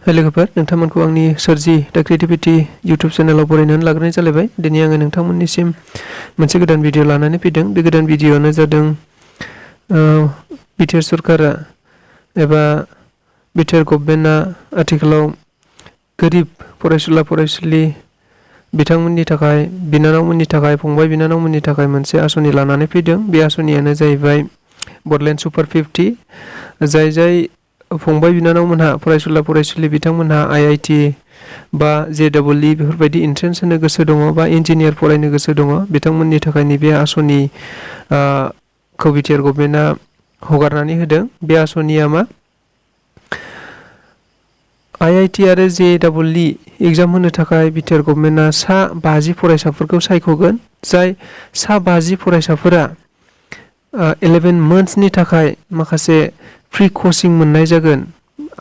लोगोफोर नोंथांमोनखौ आंनि सोरजि दा क्रिएटिविटी यूट्यूब चेनेलाव बरायनानै लाग्रोनाय जालायबाय। दिनै आङो नोंथांमोननिसिम मोनसे गोदान भिडिअ लानानै फैदों। बे गोदान भिडिअआनो जादों बिटिआर सरकारा एबा बिटिआर गभर्नमेन्टआ आथिखालाव गोरिब फरायसुला फरायसुलि बिथांमोननि थाखाय बिनानावमोननि थाखाय फंबाय बिनानावमोननि थाखाय मोनसे आसनि लानानै फैदों। बे आसनियानो जाहैबाय बडलेण्ड सुपार 50 जाय फंबाय बिनानावमोनहा फरायसुला फरायसुलि बिथांमोनहा आईआईटी बा जेईई बेफोरबायदि एन्ट्रेन्स होनो गोसो दङ बा इन्जिनियार फरायनो गोसो दङ बिथांमोननि थाखाय नैबे आसनि खौ बिटिआर गभर्नमेन्टआ हगारनानै होदों। बे आसनिया मा आईआईटी आरो जेईई एग्जाम होनो थाखाय बिटिआर गभर्नमेन्टआ सा 50 फरायसाफोरखौ सायख'गोन। जाय सा 50 फरायसाफोरा 11 monthsनि थाखाय माखासे फ्री कोचिं मोननाय जागोन।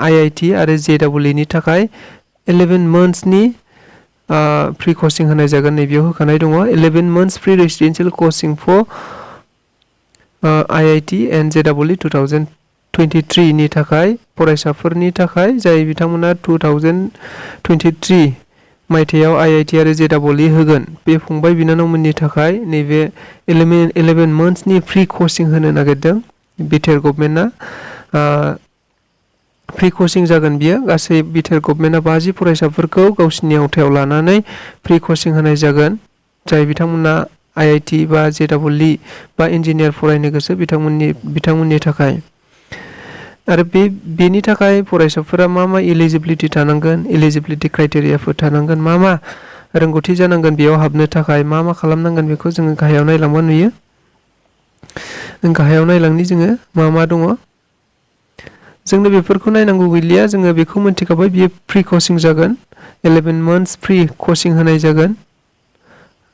आईआईटी आरो जेईई थाखाय 11 monthsनि फ्री कोचिं होनाय जागोन। नैबेयाव होखानाय दङ 11 months free residential coaching for IIT and JEE 2023 नि थाखाय फरायसाफोरनि थाखाय जाय बिथांमोना 2023 मायथाइयाव आईआईटी आरो जेईई होगोन। बे फंबाय बिनानावमोननि थाखाय नैबे 11 monthsनि फ्री कोचिं होनो नागिरदों बिटिआर गभर्नमेन्टआ। फ्री कोचिं जागोन बियो गासै बिटिआर गभर्नमेन्टआ 50 फरायसाफोरखौ गावसिनि आवथायाव लानानै फ्री कोचिं होनाय जागोन। जाय बिथांमोना आईआईटी बा जेईई बा इन्जिनियार फरायनो गोसो बिथांमोननि थाखाय। आरो बेनि थाखाय फरायसाफोरा मा एलिजिबिलिटी थानांगोन, एलिजिबिलिटी क्राइटेरियाफोर थानांगोन, मा रोंगौथि जानांगोन बेयाव हाबनो थाखाय मा खालामनांगोन बेखौ जोङो गाहायाव नायलांबा नुयो। गाहायाव नायलांनि जोङो मा दङ। जोंनो बेफोरखौ नायनांगौ गैलिया, जोङो बेखौ मिन्थिखाबाय बियो फ्री कोचिं जागोन। 11 months फ्री कोचिं होनाय जागोन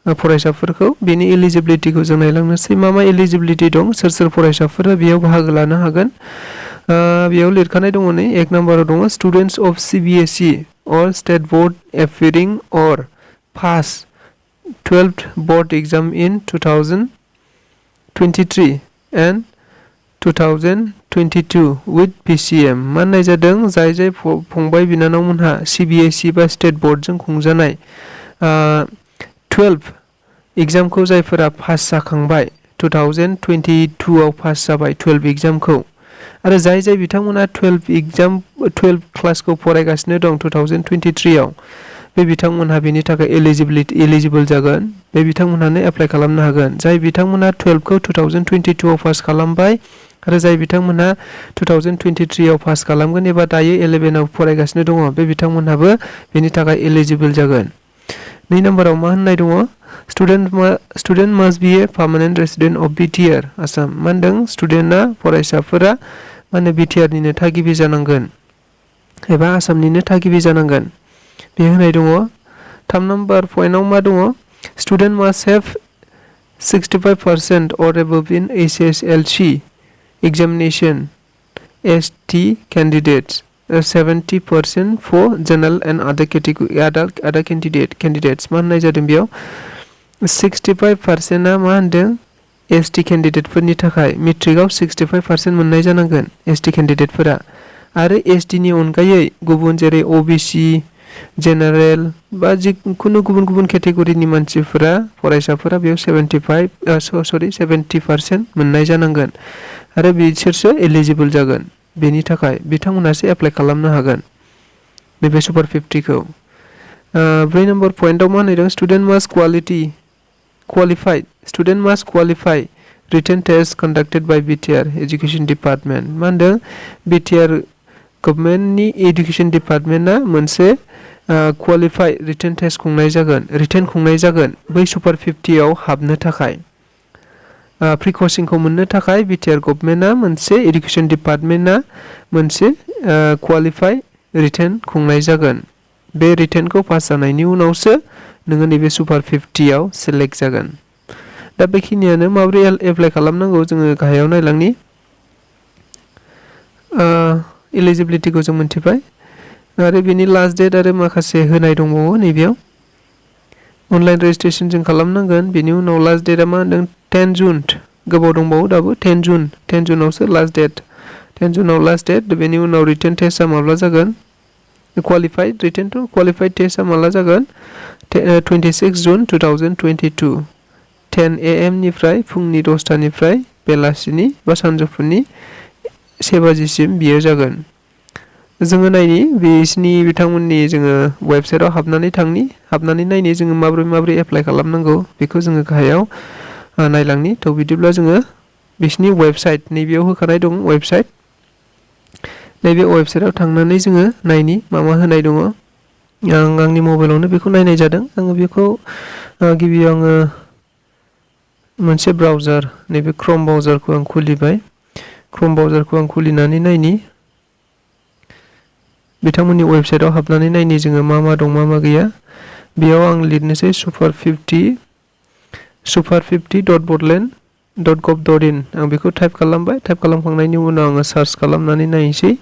फरायसाफोरखौ। बेनि एलिजिबिलिटीखौ जों नायलांनोसै मा एलिजिबिलिटी दं, सोर फरायसाफोरा बेयाव बाहागो लानो हागोन। बेयाव लिरखानाय दङ नै 1 नम्बराव दङ स्टुडेन्ट्स अफ सीबीएसई और स्टेट बोर्ड एपियरिंग और pass 12th board exam in 2023 and 2022 with PCM. मा होननाय जादों जाय फंबाय बिनानावमोनहा सीबीएसई बा स्टेट बोर्डजों खुंजानाय 12 एग्जामखौ जायफोरा पास जाखांबाय 2022 आव पास जाबाय 12 एग्जामखौ आरो जाय बिथांमोना 12 क्लासखौ फरायगासिनो दं 2023 आव बे बिथांमोनहा बेनि थाखाय एलिजिबल जागोन। बे बिथांमोनहानो एप्लाइ खालामनो हागोन। जाय बिथांमोना 12 खौ 2022 आव पास खालामबाय आरो जाय बिथांमोनहा 2023 आव पास खालामगोन एबा दायो 11 आव फरायगासिनो दङ बे बिथांमोनहाबो बेनि थाखाय एलिजिबल जागोन। 2 नम्बराव मा होननाय दङ student mast B A permanent resident of BTR Assam. मा होनदों स्टुडेन्टआ फरायसाफोरा माने बिटिआरनिनो थागिबि जानांगोन एबा आसामनिनो थागिबि जानांगोन बे होनाय दङ। 3 नम्बर पइन्टआव मा दङ student mast have 65% or above in HSLC examination ST candidates 70% for general and other candidates। मा होननाय जादों बेयाव 65% मा होनदों एसटी कैंडिडेटफोरनि थाखाय मेट्रिकआव 65% मोननाय जानांगोन एसटी कैंडिडेटफोरा आरो एसटीनि अनगायै गुबुन जेरै ओबीसी जेनारेल बा जिखुनु गुबुन कैटेगरिनि मानसिफोरा फरायसाफोरा बेयाव 70% मोननाय जानांगोन आरो बिसोरसो एलिजिबल जागोन। बेनि थाखाय बिथांमोनासो एप्लाइ खालामनो हागोन नैबे सुपार 50 खौ। 4 नम्बर पइन्टआव मा होनदों student must qualify written test conducted by BTR education department. मा होनदों बिटिआर गभर्नमेन्टनि एजुकेशन डिपार्टमेन्टआ मोनसे क्वालिफाइ रिटेन टेस्ट खुंनाय जागोन बै सुपार 50 आव हाबनो थाखाय फ्री कोचिंखौ मोननो थाखाय बिटिआर गभर्नमेन्टआ मोनसे एजुकेशन डिपार्टमेन्टआ मोनसे क्वालिफाइ रिटेन खुंनाय जागोन। बे रिटेनखौ पास जानायनि उनावसो नोङो नैबे सुपार 50 आव सेलेक्ट जागोन। दा बेखिनियानो माबोरै एप्लाइ खालामनांगौ जोङो गाहायाव नायलांनि। एलिजिबिलिटीखौ जों मिथिबाय आरो बेनि लास्ट डेट आरो माखासे होनाय दंबावो नैबेयाव अनलाइन रेजिस्ट्रेशन जों खालामनांगोन। बेनि उनाव लास्ट डेटआ मा होनदों 10 जुन गोबाव दंबावो दाबो 10 जुनावसो लास्ट डेट 10 जुनाव लास्ट डेट। बेनि उनाव रिटेन टेस्टआ माब्ला जागोन क्वालिफाइड रिटेन टु क्वालिफाइड टेस्टआ माला जागोन 26 जुन 2022 10 AM निफ्राय फुंनि 10टानिफ्राय बेलासिनि बा सानजौफुनि 1 बाजिसिम बियो जागोन। जोङो नायनि बिसिनि बिथांमोननि जोङो वेबसाइटआव हाबनानै नायनि जोङो माबोरै एप्लाइ खालामनांगौ बेखौ जोङो गाहायाव नायलांनि। थ' बिदिब्ला जोङो बिसिनि वेबसाइट नैबेयाव होखानाय दं वेबसाइट। नैबे वेबसाइटआव थांनानै जोङो नायनि मा होनाय दङ। आं आंनि मबाइलावनो बेखौ नायनाय जादों। आङो बेखौ गिबियाव आङो मोनसे ब्राउजार नैबे क्रम ब्राउजारखौ आं खुलिबाय। क्रम ब्राउजारखौ आं खुलिनानै नायनि बिथांमोननि वेबसाइटआव हाबनानै नायनि जोङो मा दं मा गैया। बेयाव आं लिरनोसै super50.bodoland.gov.in आं बेखौ टाइप खालामबाय। टाइप खालामखांनायनि उनाव आङो सार्च खालामनानै नायनोसै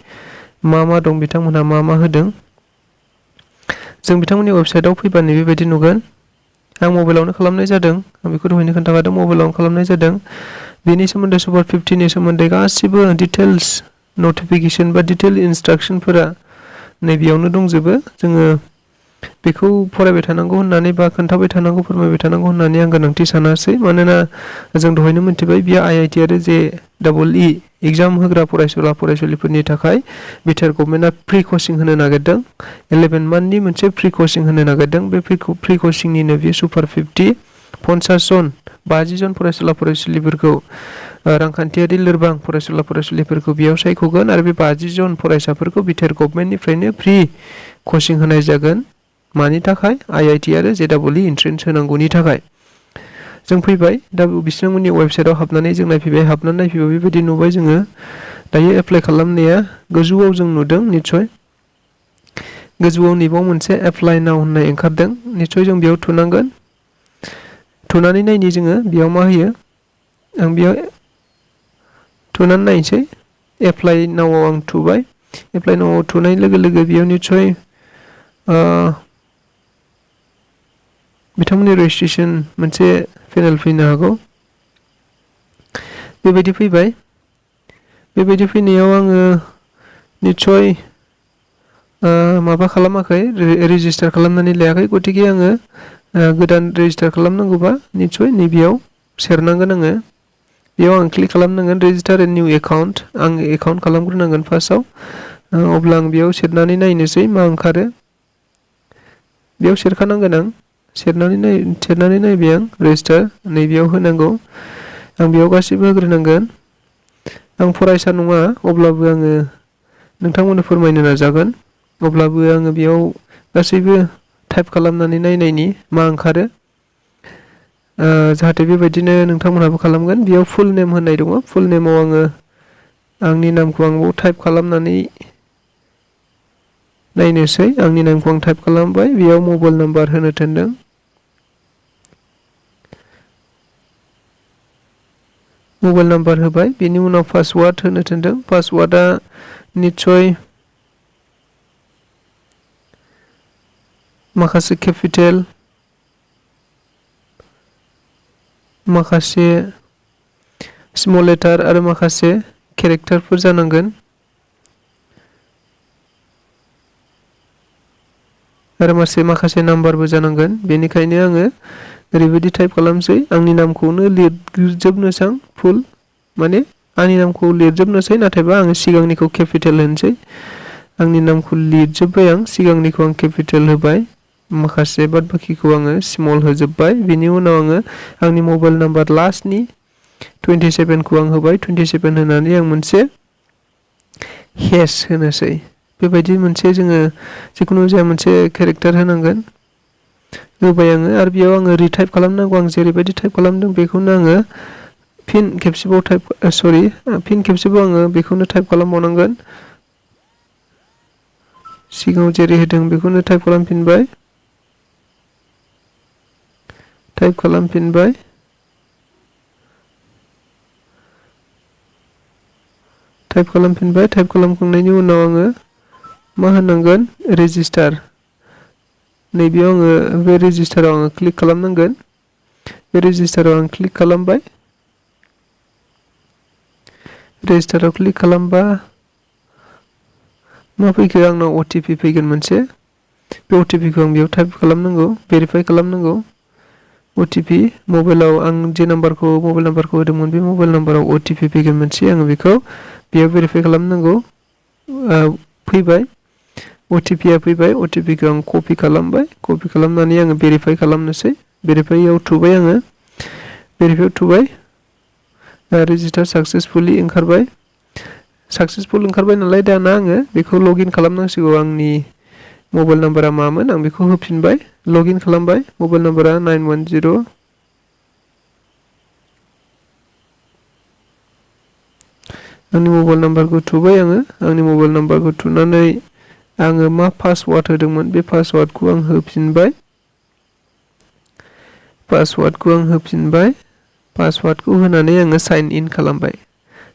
मा दं बिथांमोनहा मा होदों। जों बिथांमोननि वेबसाइटआव फैबानो बेबायदि नुगोन। आं मबाइलावनो खालामनाय जादों। आं बेखौ दहायनो खोन्थाखादों मबाइलावनो खालामनाय जादों। बेनि सोमोन्दै सुपार 50नि सोमोन्दै गासिबो डिटेल्स नटिफिकेशन बा डिटेल इनस्ट्राक्शनफोरा नैबेयावनो दंजोबो। जोङो बेखौ फरायबाय थानांगौ होननानै बा खोन्थाबाय थानांगौ फोरमायबाय थानांगौ होननानै आं गोनांथि सानासै। मानोना जों दहायनो मिथिबाय बियो IIT आरो JEE एग्जाम होग्रा फरायसुलिफोरनि थाखाय बिटिआर गभर्नमेन्टआ फ्रि कचिं होनो नागिरदों। 11 मान्थनि मोनसे फ्रि कचिं होनो नागिरदों। बे फ्रि कचिंनिनो बे सुपार 50 50 जन फरायसुलिफोरखौ रांखान्थियारि लोरबां फरायसुलिफोरखौ बेयाव सायख'गोन आरो बे 50 जन फरायसाफोरखौ बिटिआर गभर्नमेन्टनिफ्रायनो फ्रि कचिं होनाय जागोन। मानि थाखाय IIT आरो JEE एन्ट्रेन्स होनांगौनि थाखाय। जों फैबाय दा बिथांमोननि वेबसाइटआव हाबनानै जों नायफैबाय बेबायदि नुबाय जोङो। दायो एप्लाइ खालामनाया गोजौआव जों नुदों निस्सय। गोजौआव नैबाव मोनसे एप्लाइ नाउ होननाय ओंखारदों। निस्सय जों बेयाव थुनांगोन। थुनानै नायनि जोङो बेयाव मा होयो। आं बेयाव थुनानै नायनोसै। एप्लाइ नाउआव आं थुबाय। एप्लाइ नाउआव थुनाय लोगो बेयाव निस्सय बिथांमोननि रेजिस्ट्रेसन मोनसे पेनेल फैनो हागौ। बेबायदि फैबाय। बेबायदि फैनायाव आङो निस्सय माबा खालामाखै रेजिस्टार खालामनानै लायाखै। गतिके आङो गोदान रेजिस्टार खालामनांगौबा निस्सय नैबेयाव सेरनांगोन आङो। बेयाव आं क्लिक खालामनांगोन रेजिस्टार ए निउ एकाउन्ट। आं एकाउन्ट खालामग्रोनांगोन फार्स्टआव। अब्ला आं बेयाव सेरनानै नायनोसै मा ओंखारो। बेयाव सेरखानांगोन आं। सेरनानै नायबाय आं रेजिस्टार नैबेयाव होनांगौ। आं बेयाव गासिबो होग्रोनांगोन। आं फरायसा नङा अब्लाबो आङो नोंथांमोननो फोरमायनो नाजागोन। अब्लाबो आङो बेयाव गासैबो टाइप खालामनानै नायनायनि मा ओंखारो। जाहाथे बेबायदिनो नोंथांमोनहाबो खालामगोन। बेयाव फुल नेम होननाय दङ। फुल नेमाव आङो आंनि नामखौ आं बेयाव टाइप खालामनानै नायनोसै। आंनि नामखौ आं टाइप खालामबाय। बेयाव मबाइल नाम्बार होनो थिनदों। मबाइल नाम्बार होबाय। बेनि उनाव पासवार्ड होनो थिनदों। पासवार्डआ निस्सय माखासे केपिटेल माखासे स्मल लेटार आरो माखासे केरेक्टारफोर जानांगोन। आरो माखासे नाम्बारबो जानांगोन। बेनिखायनो आङो ओरैबायदि टाइप खालामसै। आंनि नामखौनो लिरजोबनोसै आं फुल माने आंनि नामखौ लिरजोबनोसै नाथायबा आङो सिगांनिखौ केपिटेल होनोसै। आंनि नामखौ लिरजोब्बाय आं। सिगांनिखौ आं केपिटेल होबाय। माखासे बाद बाखिखौ आङो स्मल होजोब्बाय। बेनि उनाव आङो आंनि मबाइल नाम्बार लास्टनि 27खौ आं होबाय। 27 होनानै आं मोनसे हेश होनोसै। बेबायदि मोनसे जोङो जिखुनु जाया मोनसे केरेक्टार होनांगोन। होबाय आङो आरो बेयाव आङो रिटाइप खालामनांगौ। आं जेरैबायदि टाइप खालामदों बेखौनो आङो फिन खेबसेबाव आङो बेखौनो टाइप खालामबावनांगोन। सिगाङाव जेरै होदों बेखौनो टाइप खालामफिनबाय। टाइप खालामखांनायनि उनाव आङो मा होनांगोन रेजिस्टार। नैबेयाव आङो बे रेजिस्टाराव आङो क्लिक खालामनांगोन। बे रेजिस्टाराव आं क्लिक खालामबाय। रेजिस्टाराव क्लिक खालामबा मा फैखो आंनाव OTP फैगोन मोनसे बे OTP खौ आं बेयाव टाइप खालामनांगौ भेरिफाइ खालामनांगौ OTP मबाइलाव आं जे मबाइल नाम्बारखौ होदोंमोन बे मबाइल नाम्बाराव OTP फैगोन मोनसे आङो बेखौ बेयाव भेरिफाइ खालामनांगौ फैबाय OTP आ फैबाय OTP खौ आं कपि खालामबाय कपि खालामनानै आङो भेरिफाइ खालामनोसै भेरिफाइआव थुबाय आङो भेरिफाइआव थुबाय रेजिस्टार साक्सेसफुलि ओंखारबाय साक्सेसफुल ओंखारबाय नालाय दाना आङो बेखौ लगइन खालामनांसिगौ आंनि मबाइल नाम्बारा मामोन आं बेखौ होफिनबाय लगइन खालामबाय मबाइल नाम्बारा 910 आंनि मबाइल नाम्बारखौ थुबाय आङो आंनि मबाइल नाम्बारखौ थुनानै आङो मा पासवार्ड होदोंमोन बे पासवार्डखौ आं होफिनबाय पासवार्डखौ होनानै आङो साइन इन खालामबाय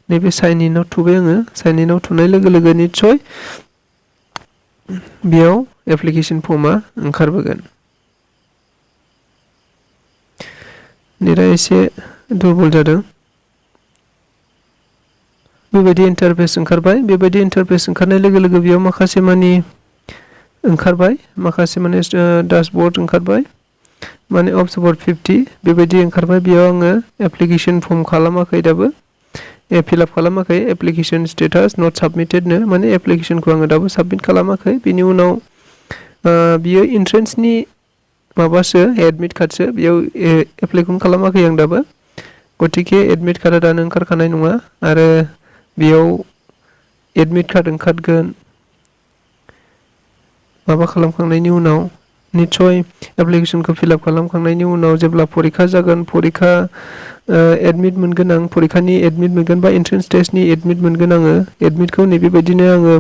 नैबे साइन इनआव थुबाय आङो साइन इनआव थुनाय लोगो लोगो निस्सय बेयाव एप्लिकेशन फर्मआ ओंखारबोगोन नेटआ एसे दुरबल जादों बेबायदि इन्टारफेस ओंखारबाय बेबायदि इन्टारफेस ओंखारनाय लोगो लोगो बेयाव माखासे माने डासबर्ड ओंखारबाय माने अपसबर्ड 50 बेबायदि ओंखारबाय बेयाव आङो एप्लिकेशन फर्म खालामाखै दाबो फिलआप खालामाखै एप्लिकेशन स्टेटास नट साबमिटेड नो माने एप्लिकेशनखौ आङो दाबो साबमिट खालामाखै बिनि उनाव बियो एन्ट्रेन्सनि माबासो एडमिट कार्डसो बेयाव एप्लाइखौनो खालामाखै आं दाबो गतिके एडमिट कार्डआ दानो ओंखारखानाय नङा आरो बेयाव एडमिट कार्ड ओंखारगोन माबा खालामखांनायनि उनाव निस्सय एप्लिकेशनखौ फिलआप खालामखांनायनि उनाव जेब्ला परिखा जागोन परिखा एडमिट मोनगोन आं परिखानि एडमिट मोनगोन बा एन्ट्रेन्स टेस्टनि एडमिट मोनगोन आङो एडमिटखौ नैबेबायदिनो आङो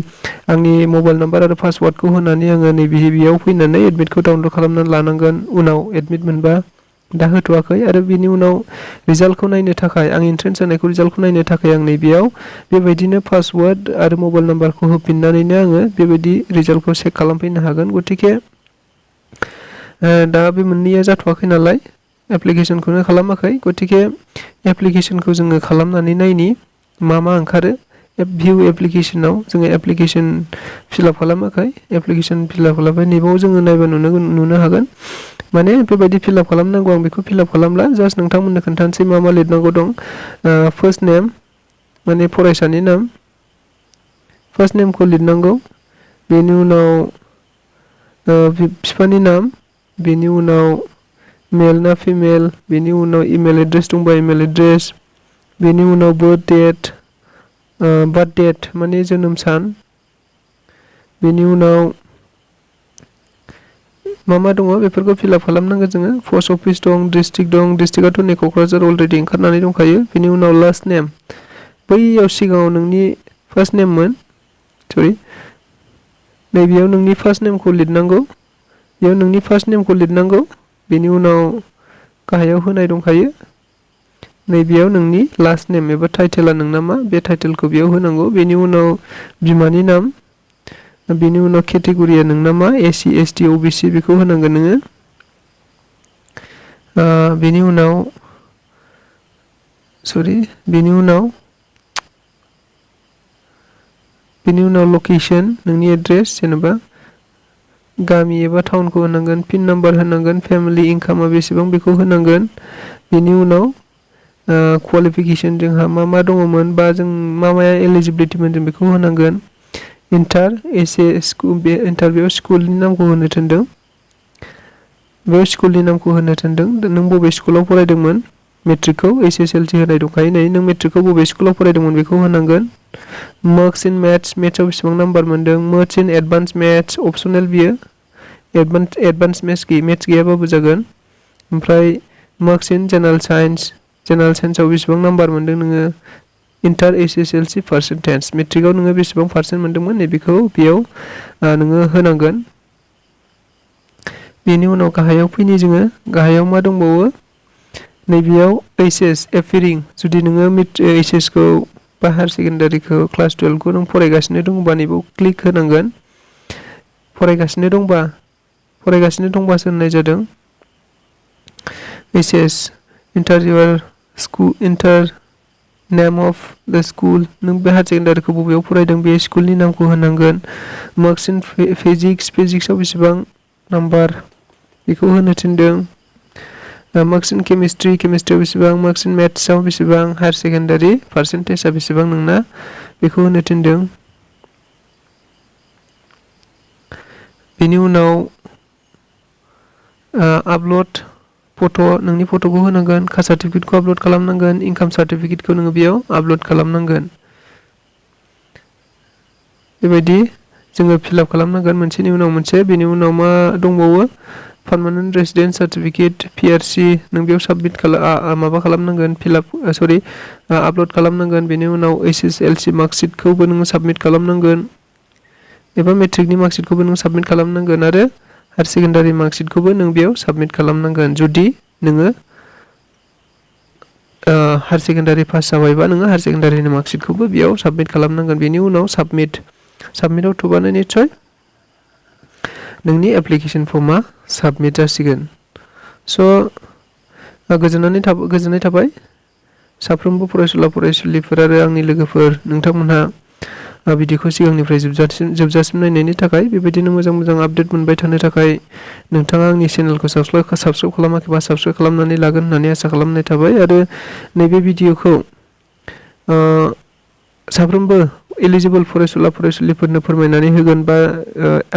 आंनि मबाइल नाम्बार आरो पासवार्डखौ होनानै आङो नैबे बेयाव फैनानै एडमिटखौ डाउनलड खालामनानै लानांगोन उनाव एडमिट मोनबा दा होथ'वाखै आरो बिनि उनाव रिजाल्टखौ नायनो थाखाय आं एन्ट्रेन्स जानायखौ रिजाल्टखौ नायनो थाखाय आं नैबेयाव बेबायदिनो पासवार्ड आरो मबाइल नाम्बारखौ होफिननानैनो आङो बेबायदि रिजाल्टखौ चेक खालामफैनो हागोन गतिके दा बे मोननैया जाथ'वाखै नालाय एप्लिकेशनखौनो खालामाखै गतिके एप्लिकेशनखौ जोङो खालामनानै नायनि मा ओंखारो भिउ एप्लिकेशनाव जोङो एप्लिकेशन फिलआप खालामाखै एप्लिकेशन फिलआप खालामबाय नैबाव जोङो नायबा नुनो हागोन माने बेबायदि फिलआप खालामनांगौ आं बेखौ फिलआप खालामला जास्ट नोंथांमोननो खोन्थानोसै मा लिरनांगौ दं फार्स्ट नेम माने फरायसानि नाम फार्स्ट नेमखौ लिरनांगौ बेनि उनाव बिफानि नाम बेनि उनाव मेल ना फिमेल बेनि उनाव इमेल एड्रेस दंबा इमेल एड्रेस बेनि उनाव बार्थ डेट माने जोनोम सान बेनि उनाव मा दङ बेफोरखौ फिलआप खालामनांगौ जोङो पस्ट अफिस दं डिस्ट्रिक्टआथ' नै क'क्राझार अलरेडि ओंखारनानै दंखायो बेनि उनाव लास्ट नेम बैयाव सिगाङाव नोंनि फार्स्ट नेममोन नैबेयाव नोंनि फार्स्ट नेमखौ लिरनांगौ बेयाव नोंनि फार्स्ट नेमखौ लिरनांगौ बेनि उनाव गाहायाव होनाय दंखायो नैबेयाव नोंनि लास्ट नेम एबा टाइटेला नोंना मा बे टाइटेलखौ बेयाव होनांगौ बेनि उनाव बिमानि नाम बेनि उनाव केटेगरिया नोंना मा SC ST OBC बेखौ होनांगोन नोङो बेनि उनाव लकेशन नोंनि एड्रेस जेनेबा गामि एबा टाउनखौ होनांगोन पिन नाम्बार होनांगोन फेमिलि इनकामा बेसेबां बेखौ होनांगोन बेनि उनाव क्वालिफिकेशन जोंहा मा दङमोन बा जों माया एलिजिबिलिटिमोन जों बेखौ होनांगोन बेयाव स्कुलनि नामखौ होनो थिनदों बेयाव स्कुलनि नामखौ होनो थिनदों नों बबे स्कुलाव फरायदोंमोन मेट्रिकखौ HSLC होनाय दंखायो नै नों मेट्रिकखौ बबे स्कुलाव फरायदोंमोन बेखौ होनांगोन मार्क्स इन मेथ्सआव बेसेबां नाम्बार मोनदों मार्क्स इन एडभान्स मेथ्स अपसनेल बियो एडभान्स मेथ्स गैयाबाबो जागोन ओमफ्राय मार्क्स इन जेनेरेल साइन्सआव बेसेबां नाम्बार मोनदों नोङो इन्टार HSLC पार्सेन्टेज मेट्रिकआव नोङो बेसेबां पार्सेन्ट मोनदोंमोन नैबेखौ बेयाव नोङो होनांगोन बेनि उनाव गाहायाव फैनि जोङो गाहायाव मा दंबावो नैबेयाव HS एपियरिं जुदि नोङो HS खौ बा हायार सेकेन्डारिखौ क्लास 12 खौ नों फरायगासिनो दंबा नैबाव क्लिक होनांगोन फरायगासिनो दंबासो होननाय जादों HS इन्टार नेम अफ द स्कुल, नों बे हायार सेकेन्डारिखौ बबेयाव फरायदों बे स्कुलनि नामखौ होनांगोन। मार्क्स इन फिजिक्सआव बेसेबां नाम्बार बेखौ होनो थिनदों। मार्क्स इन केमिस्ट्रियाव बेसेबां, मार्क्स इन मेथ्सआव बेसेबां, हायार सेकेन्डारि पार्सेन्टेजआ बेसेबां नोंना बेखौ होनो थिनदों। बेनि उनाव आपल'ड फट', नोंनि फट'खौ होनांगोन, कास्ट सार्टिफिकेटखौ आपल'ड खालामनांगोन, इनकाम सार्टिफिकेटखौ नोङो बेयाव आपल'ड खालामनांगोन। बेबायदि जोङो फिलआप खालामनांगोन मोनसेनि उनाव मोनसे। बेनि उनाव मा दंबावो, पार्मानेन्ट रेसिडेन्स सार्टिफिकेट PRC, नों बेयाव साबमिट माबा खालामनांगोन, आपल'ड खालामनांगोन। बेनि उनाव SSLC मार्कशिटखौबो नोङो साबमिट खालामनांगोन, एबा मेट्रिकनि मार्कशिटखौबो नों साबमिट खालामनांगोन, आरो हायार सेकेन्डारि मार्कशिटखौबो नों बेयाव साबमिट खालामनांगोन। जुदि नोङो हायार सेकेन्डारि पास जाबायबा नोङो हायार सेकेन्डारिनि मार्कशिटखौबो बेयाव साबमिट खालामनांगोन। बेनि उनाव साबमिटआव थुबानो निस्सय नोंनि एप्लिकेसन फर्मआ साबमिट जासिगोन। स' गोजोननाय थाबाय साफ्रोमबो फरायसुला फरायसुलिफोर आरो आंनि लोगोफोर, नोंथांमोनहा भिडिअखौ सिगांनिफ्राय जोबजासिम नायनायनि थाखाय। बेबायदिनो मोजां आपडेट मोनबाय थानो थाखाय नोंथाङा आंनि चेनेलखौ साबस्क्राइब खालामाखैबा साबस्क्राइब खालामनानै लागोन होननानै आसा खालामनाय थाबाय। आरो नैबे भिडिअखौ साफ्रोमबो एलिजिबोल फरायसुला फरायसुलिफोरनो फोरमायनानै होगोन बा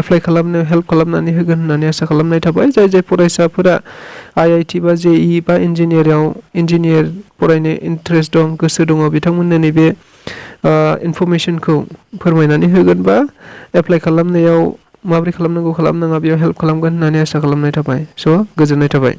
एप्लाइ खालामनो हेल्प खालामनानै होगोन होननानै आसा खालामनाय थाबाय। जाय फरायसाफोरा IIT बा JEE बा इन्जिनियार फरायनो इन्टारेस्ट दं, गोसो दङ, बिथांमोननो नैबे इनफरमेसनखौ फोरमायनानै होगोन बा एप्लाइ खालामनायाव माबोरै खालामनांगौ खालामनाङा बेयाव हेल्प खालामगोन होननानै आसा खालामनाय थाबाय। स' गोजोननाय थाबाय।